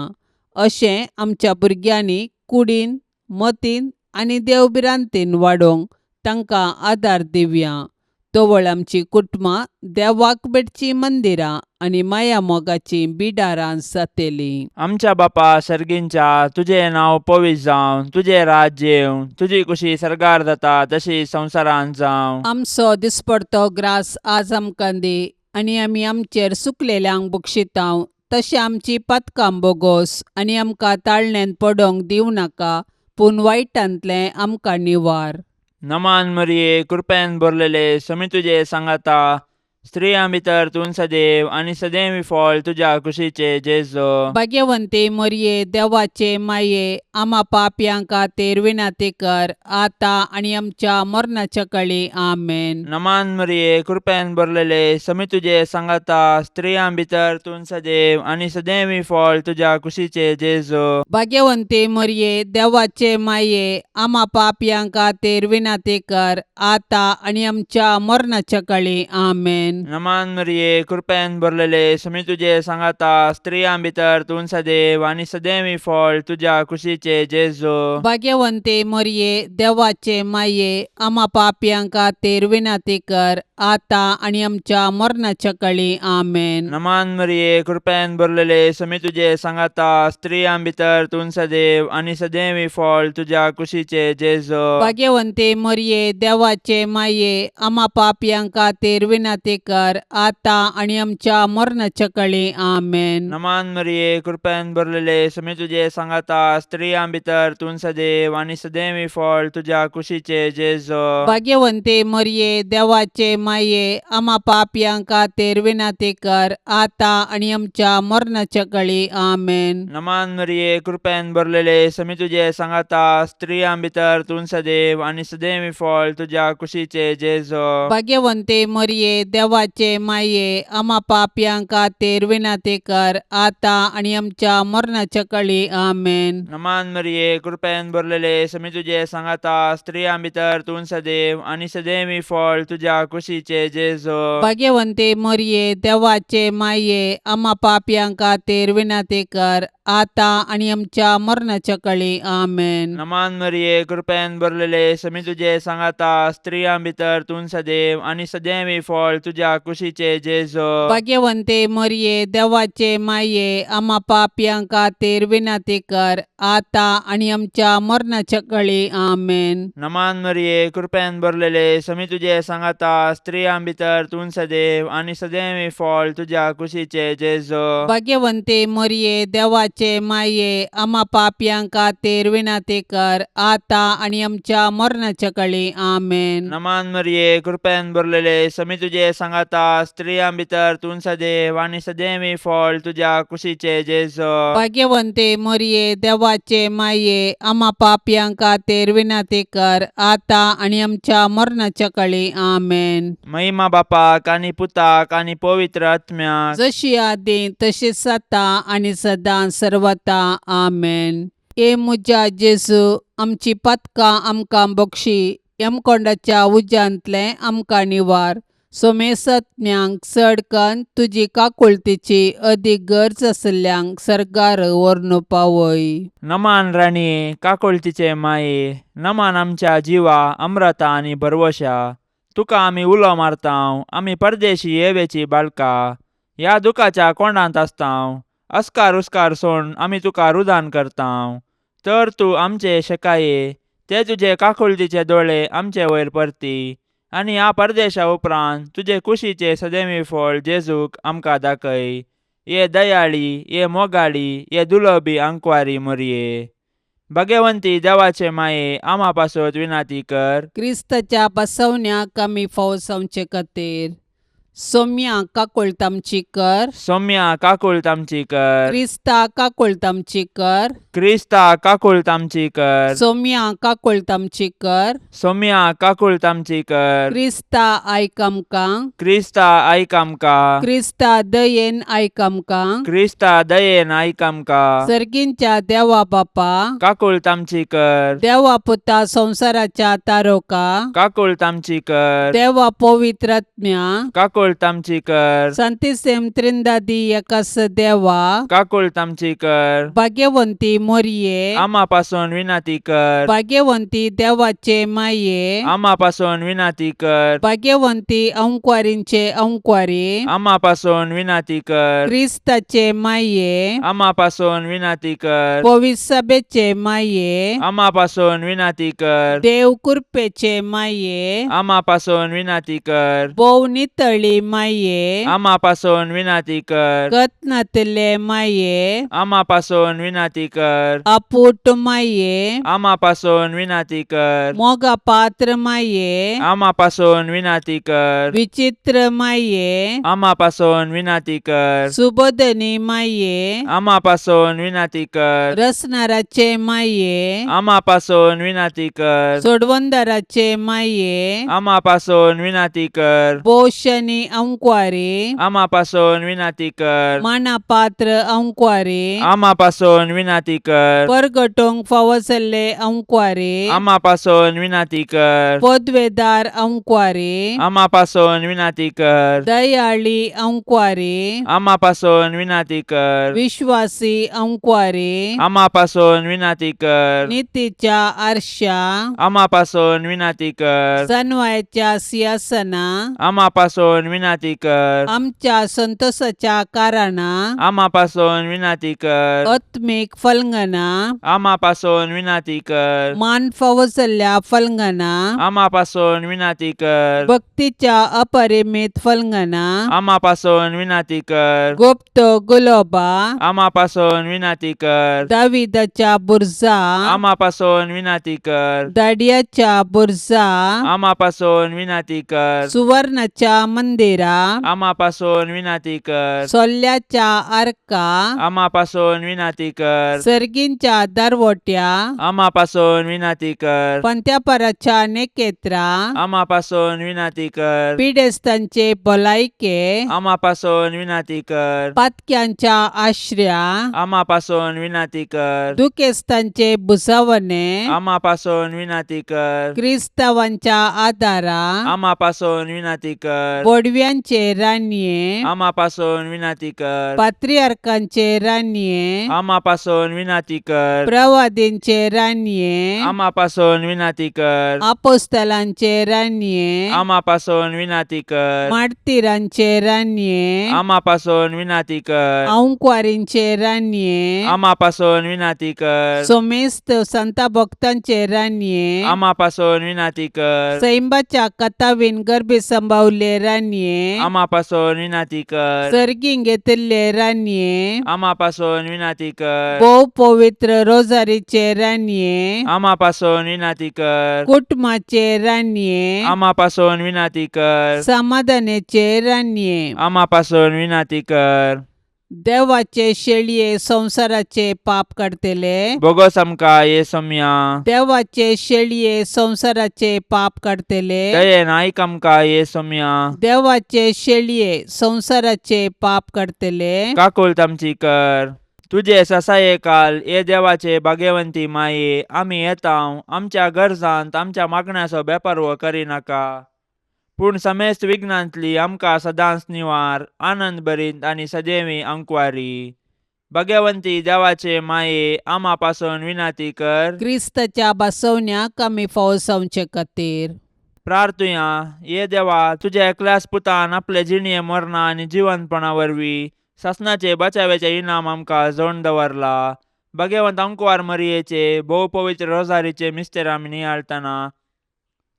अशें आमच्या भुरग्यांनी कुडीन, मतीन आनी देवभिरांतीन वाडोवंक तांकां आदार दिवया. तवळ आमची कुटुंबां देवाक भेटचीं मंदिरां आनी माया मोगाचीं बिडारां जातलीं. आमच्या बापा सर्गींच्या, तुजें नांव पवित्र जावं, तुजें राज्य येवं, तुजी कुशी सर्गार जाता तशी संवसारांत जावं. आमचो दिसपडतो ग्रास आज आमकां दी आनी आमी आमचेर सुकलेल्यांक बक्षितांव तशें आमची पातकां बोगोस आनी आमकां ताळण्यांत पडोवंक दिवं नाका, पूण वायटांतलें आमकां निवार. नमान मरिये, कृपेन भरलेले, समी तुजे सांगाता, स्त्रियां भितर तूं सदैव आनी सदैव फळ तुज्या कुशीचे जेजो. भाग्यवंती मरिये, देवाचे माये, आमा पापयां खातीर विनंती कर, आतां आनी आमच्या मरणाच्या कळी. आमेन. नमान मरिये, कृपेन भरलेले, समी तुजे सांगाता, स्त्रियां भितर तूं सदैव आनी सदैव फळ तुज्या कुशीचे जेजो. भाग्यवंती मरिये, देवाचे माये, आमा पापयां खातीर विनंती कर, आतां आनी आमच्या मरणाच्या कळी. आमेन. नमान मरिये, कृपेन भरलेले, समी तुजे सांगाता, स्त्रियां भितर तूं सदैव आनी सदैव फळ तुज्या कुशीचे जेजो. भाग्यवंती मरिये, देवाचे माये, आमा पापयां खातीर विनंती कर, आतां आनी आमच्या मरणाच्या कळी. आमेन. नमान मरिये, कृपेन भरलेले, समी तुजे सांगाता, स्त्रियां भितर तूं सदैव आनी सदैव फळ तुज्या कुशीचे जेजो. भाग्यवंती मरिये, देवाचे माये, आमा पापयां खातीर विनंती कर, आतां आनी आमच्या मरणाच्या कळी. आमेन. नमान मरिये, कृपेन भरलेले, समी तुजे सांगाता, स्त्रियां भितर तूं सदैव आनी सदैव फळ तुज्या कुशीचे जेजो. भाग्यवंती मरिये, देवाचे माये, आमा पापयां खातीर विनंती कर, आतां आनी आमच्या मरणाच्या कळी. आमेन. नमान मरिये, कृपेन भरलेले, समी तुजे सांगाता, स्त्रियां भितर तूं सदैव आनी सदैव फळ तुज्या कुशीचे जेजो. भाग्यवंती मरिये, देवाचे माये, आमा पापयां खातीर विनंती कर, आतां आनी आमच्या मरणाच्या कळी. आमेन. नमान मरिये, कृपेन भरलेले, समी तुजे सांगाता, स्त्रियां भितर तूं सदैव आनी सदैव फळ तुज्या कुशीचे जेजो. भाग्यवंती मरिये, देवाचे माये, आमा पापयां खातीर विनंती कर, आतां आनी आमच्या मरणाच्या कळी. आमेन. नमान मरिये, कृपेन भरलेले, समी तुजे सांगाता, स्त्रियां भितर तूं सदैव आनी सदैव फळ तुज्या कुशीचे जेजो. भाग्यवंती मरिये, देवाचे माये, आमा पापयां खातीर विनंती कर, आतां आनी आमच्या मरणाच्या कळी. आमेन. नमान मरिये, कृपेन भरलेले, समी तुजे सांगाता, स्त्रियां भितर तूं सदैव आनी सदैव फळ तुज्या कुशीचे जेजो. भाग्यवंती मरिये, देवाचे माये, आमा पापयां खातीर विनंती कर, आतां आनी आमच्या मरणाच्या कळी. आमेन. नमान मरिये, कृपेन भरलेले, समी तुजे सांगाता, स्त्रियां भितर तूं सदैव आनी सदैव फळ तुज्या कुशीचे जेजो. भाग्यवंती मरिये, देवाचे माये, आमा पापयां खातीर विनंती कर, आतां आनी आमच्या मरणाच्या कळी. आमेन. महिमा बापाक आनी पुताक आनी पवित्र आत्म्याक, जशी आदी तशीच आतां आनी सदां सर्वता. आमेन. ए म्हज्या जेजू, आमची पातकां आमकां बक्षी, यमकोंडाच्या उज्यांतलें आमकां निवार, सोमेसत्म्यांक चड कन्न तुजी काकुळतीची अदीक गरज आशिल्ल्यांक सर्गार व्हरून पावय. नमान राणये, काकुळतीचे माये, नमान आमच्या जिवा अम्रता आनी भरवशा, तुका आमी उलो मारतांव, आमी परदेशी येवेची बाळका, ह्या दुखाच्या कोंडांत आसतांव, अस्कार उस्कार सोड आमी तुका रुदान करतांव, तर तूं आमचे शेकाये ते तुजे काकुळतीचे दोळे आमचे वयर परती आनी ह्या परदेशा उपरांत तुजे कुशीचे सदैवी फळ जेजूक आमकां दाखय. ये दयाळी, ये मोगाळी, ये दुलबी आंकवारी मोरये, भगवंती देवाचे माये, आमा पासत विनाती कर. क्रिस्ताच्या बसवण्याक आमी फावो जावचे खातीर. सोम्या काकुळट आमची कर. सोम्या काकुळट आमची कर. क्रिस्ता काकुळट आमची कर. क्रिस्ता काकुळट आमची कर. सोम्या काकुळट आमची कर. सोम्या काकुळट आमची कर. क्रिस्ता आयक आमकां. क्रिस्ता आयक आमकां. क्रिस्ता दयेन आयक आमकां. क्रिस्ता दयेन आयक आमकां. सर्गींच्या देवा बापा, काकुळट आमची कर. देवा पुता संवसाराच्या तारोका, काकुळट आमची कर. देवा पवित्रात्म्या, काकुळट आमची कर. संतिसेम त्रिंदादी एकास देवा, काकुळट आमची कर. भाग्यवंती मोरये, आमा पासून विनंती कर. भाग्यवंती देवाचे माये, आमा पासून विनंती कर. भाग्यवंती अंकवारींचे अंकवारी, आमा पासून विनंती कर. क्रिस्ताचे माये, आमा पासून विनंती कर. पविसभेचे माये, आमा पासून विनंती कर. देव कृपेचे माये, आमा पासून विनंती कर. भोव नितळी माये, आमा पासून विनंती कर. गत नातिल्ले माये, आमा पासून विनंती कर. आपूट माये, आमा पासून विनंती कर. मोगा पात्र माये, आमा पासून विनंती कर. विचित्र माये, आमा पासून विनंती कर. सुबोधनी माये, आमा पासून विनंती कर. रसनाराचे माये, आमा पासून विनंती कर. सोडवंदाराचे माये, आमा पासून विनंती कर. पोशनी अंकवारी, आमा पासून विनंती कर. माना पात्र अंकवारी, आमा पासून विनंती कर. परगटोंक फावो जाल्ले अंकवारी, आमा पासून विनंती कर. पदवेदार अंकवारी, आमा पासून विनंती कर. दयाळी अंकवारी, आमा पासून विनंती कर. विश्वासी अंकवारी, आमा पासून विनंती कर. नितीच्या आरशा, आमा पासून विनंती कर. सनवायच्या सिंहासना, आमा पासून विनंती कर. आमच्या संतोषाच्या कारणा, आमा पासून विनंती कर. आत्मीक फलंगना, आमा पासून विनंती कर. मान फावो जाल्ल्या फलंगना, आमा पासून विनंती कर. भक्तीच्या अपरिमित फलंगना, आमा पासून विनंती कर. गुप्त गुलोबा, आमा पासून विनंती कर. दाविदाच्या बुरजा, आमा पासून विनंती कर. दाडियाच्या बुरजा, आमा पासून विनंती कर. सुवर्णाच्या मंदिरा, आमा पासून विनंती कर. सोल्ल्याच्या आर्का, आमा पासून विनंती कर. सर्गींच्या दरवट्या, आमा पासून विनंती कर. पंत्यापराच्या नेकेत्रा, आमा पासून विनंती कर. पिडेस्तांचे भलायके, आमा पासून विनंती कर. पातक्यांच्या आश्र्या, आमा पासून विनंती कर. दुखेस्तांचे भुजावणे, आमा पासून विनंती कर. क्रिस्तावांच्या आदारा, आमा पासून विनंती कर. बोडव्यांचे रानये, आमा पासून विनंती कर. पात्रियार्कांचे रानये, आमा पासून विनंती कर. प्रवादींचे रानये, आमा पासून विनंती कर. आपोस्तलांचे रानये, आमा पासून विनंती कर. मार्तिरांचे रानये, आमा पासून विनंती कर. अंकवारींचे रानये, आमा पासून विनंती कर. सोमेस्त संता भक्तांचे रानये, आमा पासून विनंती कर. सैंबाच्या कथावीन गर्भी संभावले रानये, आमा पासून विनंती कर. सर्गीं घेतिल्ले रानये, आमा पासून विनंती कर. भोव पवित्र रोजारीचे रानये, आमा पासून विनंती कर. कुटुंबाचे रानये, आमा पासून विनंती कर. समाधानाचे रानये, आमा पासून विनंती कर. देवाचे शेळये संवसाराचे पाप काडतले, बोगस आमकां ये सोम्या. देवाचे शेळये संवसाराचे पाप काडतले, दयेन आयक आमकां ये सोम्या. देवाचे शेळये संवसाराचे पाप काडतले, काकुळट आमची कर. तुजे ससाये काल ये देवाचे भाग्यवंती माये, आमी येता आमच्या गरजांत आमच्या मागण्याचो बेपारवो करिनाका, पूण समेस्त विघ्नांतली आमकां सदांच निवार, आनंद भरीत आनी सदैवी अंकवारी. भाग्यवंती देवाचे माये, आमा पासून विनंती कर. क्रिस्ताच्या बसवण्याक आमी फावो जावचे खातीर. प्रार्थुया. ये देवा, तुज्या एकल्याच पुतान आपले जिणये मरणा आनी जिवंतपणा वरवीं सासणाचे बचाव्याचे इनाम आमकां जोडून दवरला. भाग्यवंत अंकवार मरियेचे भोव पवित्र रोजारीचे मिस्तेर आमी नियाळतना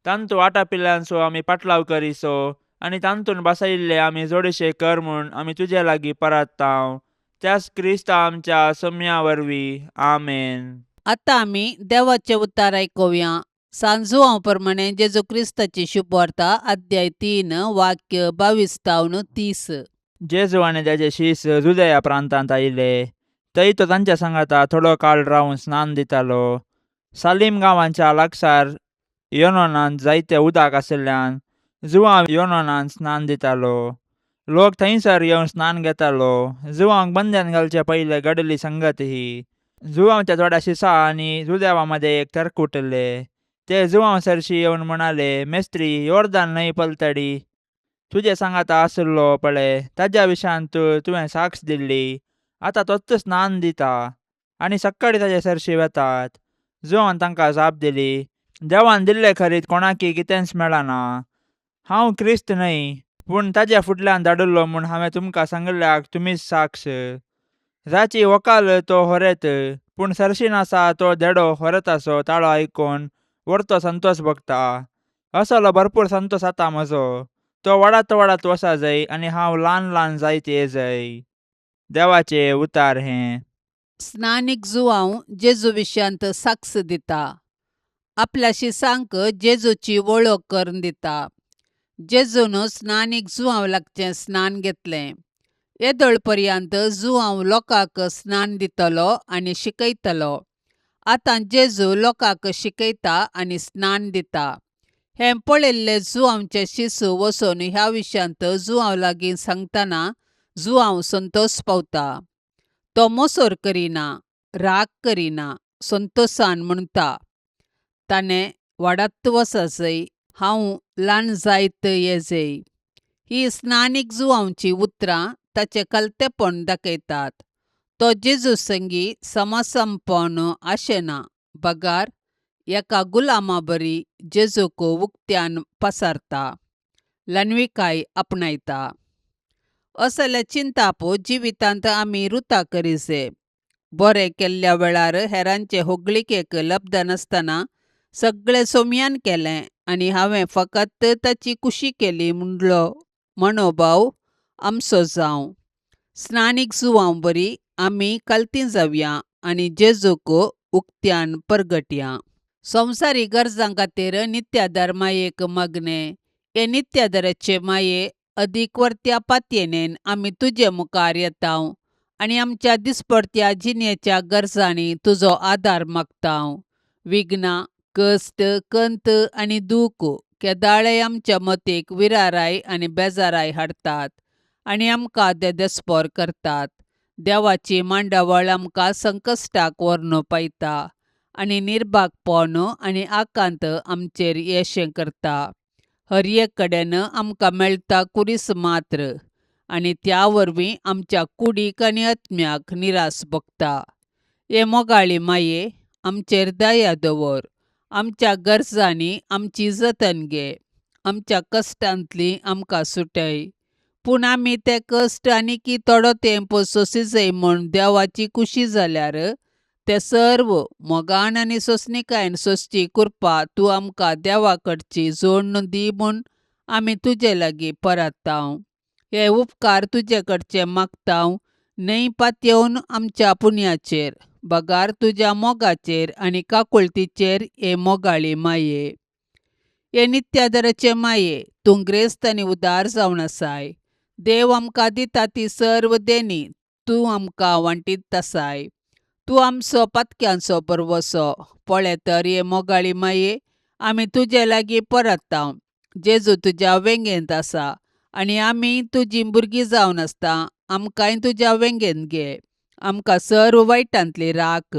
तांतू आटापिल्ल्यांचो आमी पाटलाव करिसो आनी तांतून बसयिल्ले आमी जोडशे कर म्हूण आमी तुजे लागीं परात्तांव, त्याच क्रिस्ता आमच्या सम्या वरवीं. आमेन. आतां आमी देवाचें उतार आयकुया. सांजुआंव प्रमाणे जेजू क्रिस्ताची शुभवार्ता अध्याय 3 वाक्य 22 तावन 30. जेजू आनी ताचे शीस जुदया प्रांतांत आयले. थंय तो तांच्या सांगाता थोडो काळ रावन स्नान दितालो. सालीम गांवाच्या लागसार योनोनांत जायते उदक आशिल्ल्यान जुवांव योनोनांत स्नान दितालो. लोक थंयसर येवन स्नान घेतालो. जुवांक बंद्यान घालचे पयले घडली संगत ही. जुवांवच्या थोड्या शिसा आनी जुदेवा मदें एक तर्क उठले. ते जुवांव सरशी येवन म्हणाले, मेस्त्री, योर्दान न्हंय पलतडी तुजे सांगाता आशिल्लो पळय, ताज्या विशयांत तुवें साक्ष दिल्ली, आतां तोच स्नान दिता आनी सक्काळी ताजे सरशी वेतात. जुवान तांकां जाप दिली, देवान दिल्ले खरीत कोणाकी कितेंच मेळना. हांव क्रिस्त न्हय, पूण ताज्या फुडल्यान धाडिल्लो म्हूण हांवें तुमकां सांगिल्ल्याक तुमीच साक्ष. जाची व्हंकल तो होरेत, पूण सरशी नासा तो धेडो होरेताचो ताळो आयकून व्हरतो संतोस भोगता. असलो भरपूर संतोस आतां म्हजो. तो वाडत वाडत वसा जाय आनी हांव ल्हान ल्हान जायत ये जाय. देवाचे उतार हें. स्नानीक जुवांव जेजू विशयांत साक्ष दिता. आपल्या शिसांक जेजूची वळख करून दिता. जेजून स्नानीक जुवांव लागचें स्नान घेतलें. येदोळ पर्यंत जुवांव लोकांक स्नान दितलो आनी शिकयतलो. आतां जेजू लोकांक शिकयता आनी स्नान दिता. हें पळयल्ले जुवांवचे शिशू वचून ह्या विशयांत जुवांव लागीं सांगतना जुवांव संतोस पावता. तो मोसोर करिना, राग करिना, संतोसान म्हणटा, ताणें वाडत वचजय, हांव ल्हान जायत येजय. ही स्नानीक जुवांवची उतरां ताचें कलतेपण दाखयतात. तो जेजू संगी समसमपण आशेना, बगार एका गुलामा बरी जेजूक उक्त्यान पसारता, ल्हानविकाय आपणायता. असले चिंताप जिवितांत आमी रुता करिजे. बरें केल्ल्या वेळार हेरांचे होगळिकेक लब्धनासतना सगळें सोम्यान केलें आनी हांवें फकत ताची कुशी केली म्हणलो मनोभाव आमचो जावं. स्नानीक जुवांव बरी आमी कलती जावया आनी जेजूक उक्त्यान परगटया. संवसारी गरजां खातीर नित्यादार मायेक मागणें. हे नित्यादाराचे माये अदीक वर्त्या पातयेनेन आमी तुजे मुखार येतांव आनी आमच्या दिसपडत्या जिणेच्या गरजांनी तुजो आदार मागतांव. विघ्नां, कश्ट, कंत आनी दूख केदाळे आमच्या मतीक विराराय आनी बेजाराय हाडटात आनी आमकां देदेस्पोर करतात. देवाची मांडावळ आमकां संकश्टाक व्हरून पायता आनी निर्भागपण आनी आकांत आमचेर येशें करता. हर एक कडेन आमकां मेळटा कुरीस मात्र आनी त्या वरवीं आमच्या कुडीक आनी आत्म्याक निरास भोगता. हे मोगाळी माये, आमचेर दया दवर. आमच्या गरजांनी आमची जतन घे. आमच्या कश्टांतली आमकां सुटय. पूण आमी ते कश्ट आनीकी थोडो तेंप सोंसिजय म्हूण देवाची कुशी जाल्यार ते सर्व मोगान आनी सोंसणिकायेन सोंसची कृपा तूं आमकां देवा कडची जोडून दी म्हूण आमी तुजे लागीं परतांव. हे उपकार तुजे कडचे मागतांव न्हय पातयेवन आमच्या पुण्याचेर, बगार तुज्या मोगाचेर आनी काकुळतीचेर हे मोगाळी माये. हे नित्यादराचे माये, तूं ग्रेस्त आनी उदार जावन आसाय. देव आमकां दिता ती सर्व देणी तूं आमकां वांटीत आसाय. तूं आमचो पातक्यांचो बरवसो. पळय तर हे मोगाळी माये, आमी तुजे लागीं परतांव. जेजू तुज्या वेंगेंत आसा आनी आमी तुजीं भुरगीं जावन आसता. आमकांय तुज्या वेंगेंत घे. आमकां सर्व वायटांतली राख.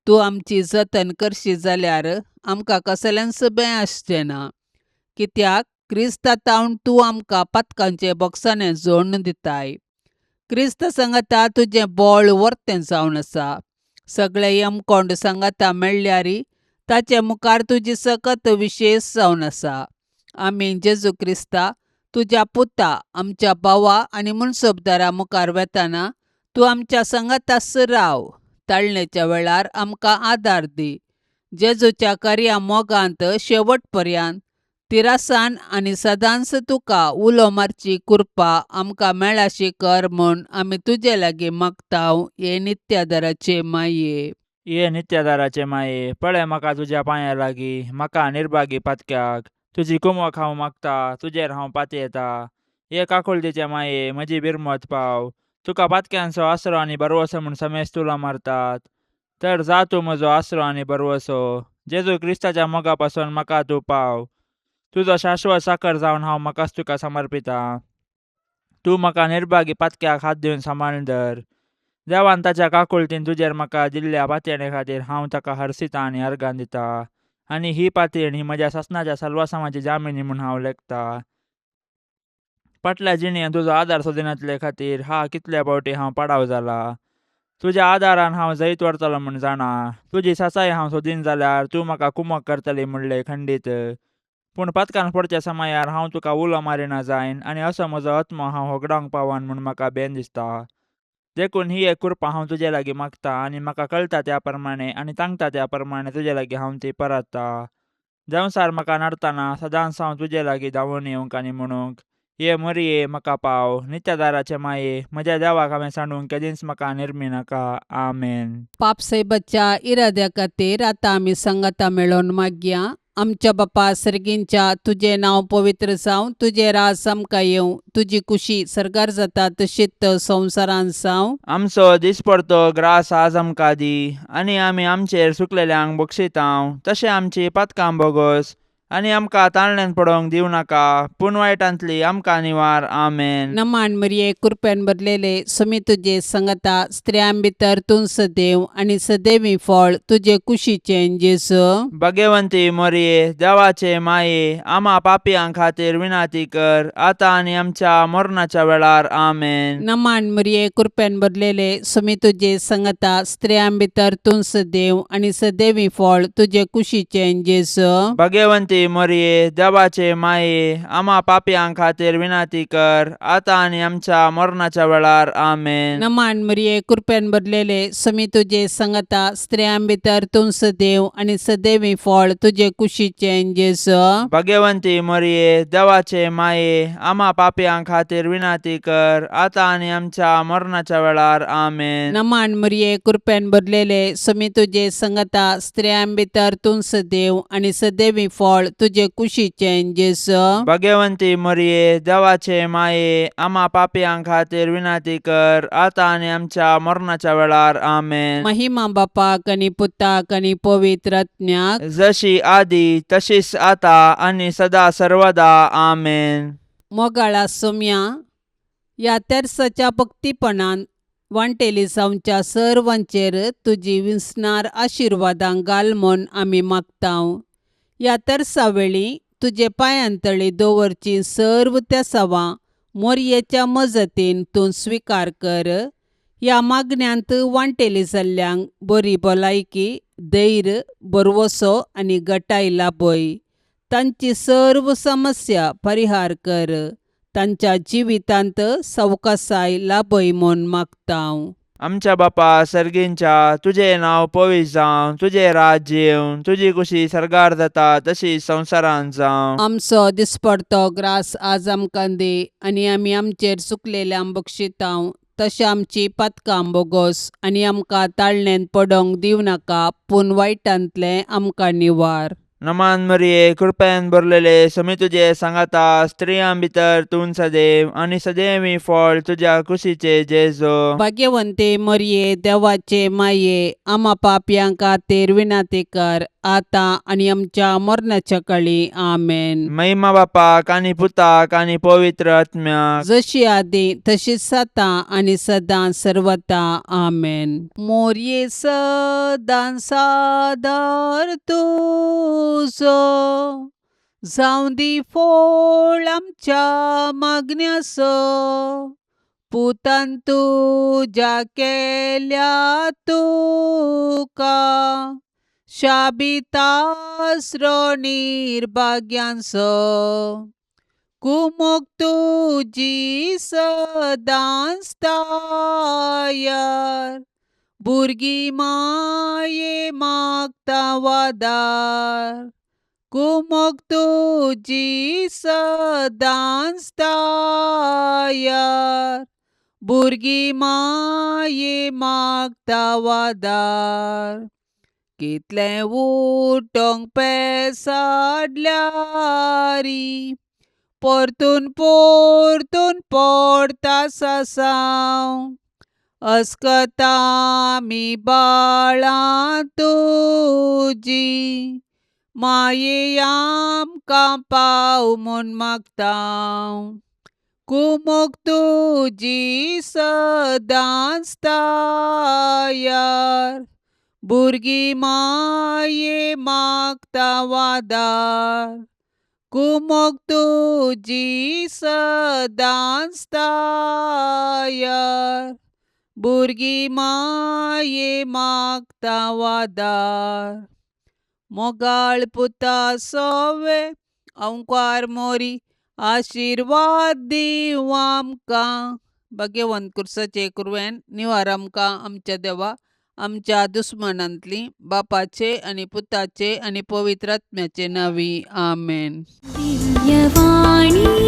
तूं आमची जतन करशी जाल्यार आमकां कसलेंच भंय आसचें ना. कित्याक क्रिस्ता तावन तूं आमकां पातकांचे बोगसाणें जोडून दिताय. क्रिस्त सांगाता तुजें बळ वर्तें जावन आसा. सगळे यमकोंड सांगाता मेळ्ळ्यार ताचे मुखार तुजी सकत विशेश जावन आसा. आमी जेजू क्रिस्ता तुज्या पुता, आमच्या भावा आनी मनसोबदारा मुखार वेतना तूं आमच्या सांगाताच राव. ताळणेच्या वेळार आमकां आदार दी. जेजूच्या कार्या मोगांत शेवट पर्यंत तिरासान आनी सदांच तुका उलो मारची कृपा आमकां मेळाशी कर म्हूण आमी तुजे लागीं मागतांव. हे नित्यादराचे माये. ये नित्यादाराचे माये, पळय म्हाका तुज्या पांया लागीं, म्हाका निर्भागी पातक्याक. तुजी कुमक हांव मागता, तुजेर हांव पातयेता. ये काकुळतीचे माये, म्हजी बिरमत पाव. तुका पातक्यांचो आसरो आनी भरवंसो म्हूण समेस्त तुला मारतात. तर जा तूं म्हजो आसरो आनी भरवंसो. जेजू क्रिस्ताच्या मोगा पासून म्हाका तूं पाव. तुजो शाश्वत साकर जावन हांव म्हाकाच तुका समर्पिता. तूं म्हाका निर्भागी पातक्याक हात दिवन सांबाळून धर. देवान ताच्या काकुळतीन तुजेर म्हाका दिल्ल्या पातयेणे खातीर हांव ताका हरसिता आनी अर्गां दिता. आनी ही पातयेण ही म्हज्या सासणाच्या साल्वासांवाची जामिनी म्हूण हांव लेखता. फाटल्या जिणेंत तुजो आदार सोदिनातले खातीर हा कितले फावटी हांव पाडाव जाला. तुज्या आदारान हांव जैत व्हरतलो म्हूण जाणा. तुजी सासाय हांव सोदीन जाल्यार तूं म्हाका कुमक करतली म्हणलें खंडीत. पूण पातकान पडच्या समयार हांव तुका उलो मारिना जायन आनी असो म्हजो आत्मो हांव होगडावंक पावन म्हूण म्हाका बेन दिसता. देखून ही एक कृपा हांव तुजे लागीं मागता आनी म्हाका कळटा त्या प्रमाणे आनी तांकता त्या प्रमाणे तुजे लागीं हांव ती परतता. देंवसार म्हाका नडतना सदांच हांव तुजे लागीं धांवून येवंक आनी म्हणूंक, ये मोरये म्हाका पाव. नित्यादाराचे माये, म्हज्या देवाक हांवें सांडूंक केदींच म्हाका निर्मी नाका. आमेन. पापसाहेबाच्या इराद्या खातीर आतां आमी संगता मेळोवन मागया. आमच्या बापा सर्गींच्या, तुजें नांव पवित्र जावं, तुजें राज आमकां येवं, तुजी कुशी सर्गार जाता तशीच संवसारांत जावं. आमचो दिसपडतो ग्रास आज आमकां दी, आनी आमी आमचेर सुकलेल्यांक बक्षितांव, तशें आमची पातकां बोगोस, आनी आमकां ताळण्यान पडोवंक दिवं नाका, पूण वायटांतली आमकां निवार. आमेन. नमान मरिये, कृपेन भरलेले, सुमी तुजे संगता, स्त्रियां भितर तूं सदैव आनी सदैवी फळ तुजे कुशीचें जेजू. भगवंती मोरये, देवाचे माये, आमा पापयां खातीर विनाती कर, आतां आनी आमच्या मरणाच्या वेळार. आमेन. नमान मरिये, कृपेन भरलेले, सुमी तुजे संगता, स्त्रियां भितर तूं सदैव आनी सदैवी फळ तुजे कुशीचें जेजू. भगवंती मोरये, देवाचे माये, आमा पापयां खातीर विनाती कर, आतां आनी आमच्या मरणाच्या वेळार. आमेन. नमान मरिये, कृपेन भरलेले, सुमी तुजे संगता, स्त्रियां भितर तूं सदैव आनी सदैवी फळ तुजे कुशीचें जेजू. भगवंती मोरये, देवाचे माये, आमा पापयां खातीर विनाती कर, आतां आनी आमच्या मरणाच्या वेळार. आमेन. नमान मरिये, कृपेन भरलेले, सुमी तुजे संगता, स्त्रियां भितर तूं सदैव आनी सदैवी फळ तुजे कुशीचें जेजू. भगवंती मोरये, देवाचे माये, आमा पापयां खातीर विनाती कर, आतां आनी आमच्या मरणाच्या वेळार. आमेन. महिमा बापाक आनी पुताक आनी पवित्र आत्म्याक. जशी आदी तशीच आता आनी सदा सर्वदा. आमेन. मोगाळा सोम्या, ह्या तेर्साच्या भक्तीपणान वांटेली जावच्या सर्वांचेर तुजी विसणार आशिर्वादां घाल म्हूण आमी मागतांव. ह्या तेर्सा वेळी तुजे पांयांतळी दवरची सर्व तेसावां मोरयेच्या मजतीन तूं स्विकार कर. ह्या मागण्यांत वांटेली जाल्ल्यांक बरी भलायकी, धैर्य, भरवसो आनी गटाय लाभय. तांची सर्व समस्या परिहार कर. तांच्या जिवितांत सवकासाय लाभय म्हूण मागतांव. आमच्या बापा सर्गींच्या, तुजें नांव पवित्र जावं, तुजें राज्य येवं, तुजी कुशी सर्गार जाता तशी संवसारांत जावं. आमचो दिसपडतो ग्रास आज आमकां दी आनी आमी आमचेर चुकलेल्यांक बक्षितांव तशें आमची पातकां बोगोस आनी आमकां ताळणेंत पडोवंक दिवं नाका, पूण वायटांतलें आमकां निवार. नमान मरिये, कृपेन भरलेले, समी तुजे सांगाता, स्त्रियां भितर तूं सदैव आनी सदैवी फळ तुज्या कुशीचे जेजो. भाग्यवंते मरिये, देवाचे माये, आमा पापयां खातीर विनंती कर, आतां आनी आमच्या मरणाच्या काळी. आमेन. महिमा बापाक आनी पुताक आनी पवित्र आत्म्याक. जशी आदी तशीच आतां आनी सदां सर्वता. आमेन. मोरये सदां सादर तुजो, जावं दी फोळ आमच्या मागण्याचो, पुतान तुज्या केल्या तुका शाबितासरो निर्भाग्यांचो. कुमोक तुजी सदांच तयार, भुरगीं माये मागता वादार. कुमोक तुजी सदांच तयार, भुरगीं माये मागता वादार कितलें उठोंक पेसाडल्यारी परतून परतून पडटा सासांव अस्कत आमी बाळां तुजी माये आमकां पाव म्हूण मागता कुमोक तुजी सदांच तयार भुरगीं माये मागता वादार कुमोक तुजी सदांच तयार भुरगीं माये मागता वादार मोगाळ पुता सोवे अंकार मोरी आशिर्वाद दिवं आमकां भाग्यवंत कुर्साचे कुरवेन निवार आमकां आमच्या देवा आमच्या दुस्मानांतली बापाचे आनी पुताचे आनी पवित्र आत्म्याचे नांवी आमेन. दिव्यवाणी.